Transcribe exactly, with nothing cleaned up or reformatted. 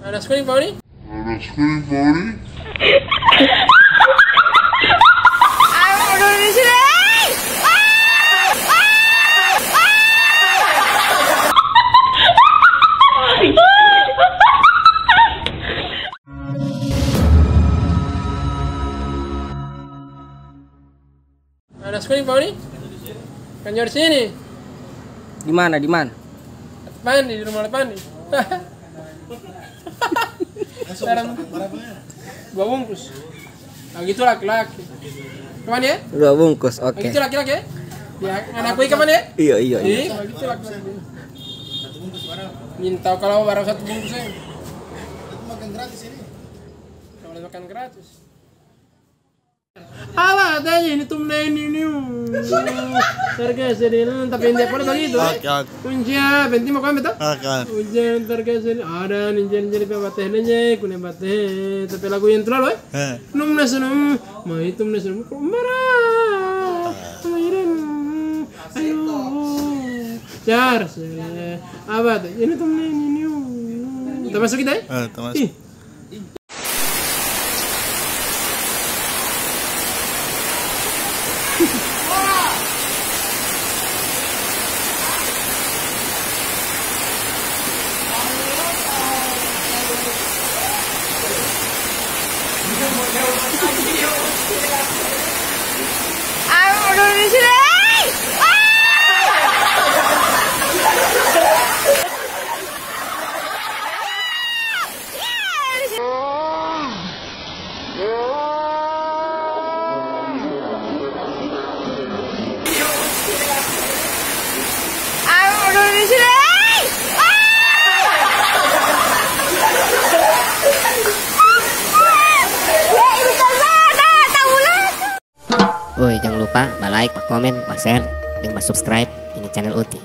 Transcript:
Ada screen, Pak Uni? Ada screen, Pak Uni? Kan di sini. Di mana, di mana? Pandi, di rumah Pandi. Sekarang dua bungkus. Nah, gitu laki-laki. Cuman ya? Dua bungkus, oke. Nah, gitu laki-laki ya? Ya, anakku ikan mana ya? Iya, iya, iya. Iya, gitu laki-laki. Minta kalau barang satu bungkus ya. Itu makan gratis ini. Kalau makan gratis. Apa adanya ini tum deh ini, ini. Harga sedih, tapi indah pula begitu, eh. Oke, oke. Kunci ya, penting mau kami tuh. Oke. Ujian harga sedih, ada ninja-ninja di bateh ninja, kuning bateh, tapi lagu yang terlalu, eh. Heh. Num nasunum, mai tum nasunum, kumbara. Ayo. Car, sele. Apa tuh? Ini tum deh ini, ini. Termasuk kita, eh? Eh, termasuk. Ih. Woi, jangan lupa ba-like, ba-komen, ba-share, dan ba-subscribe ini channel Uti.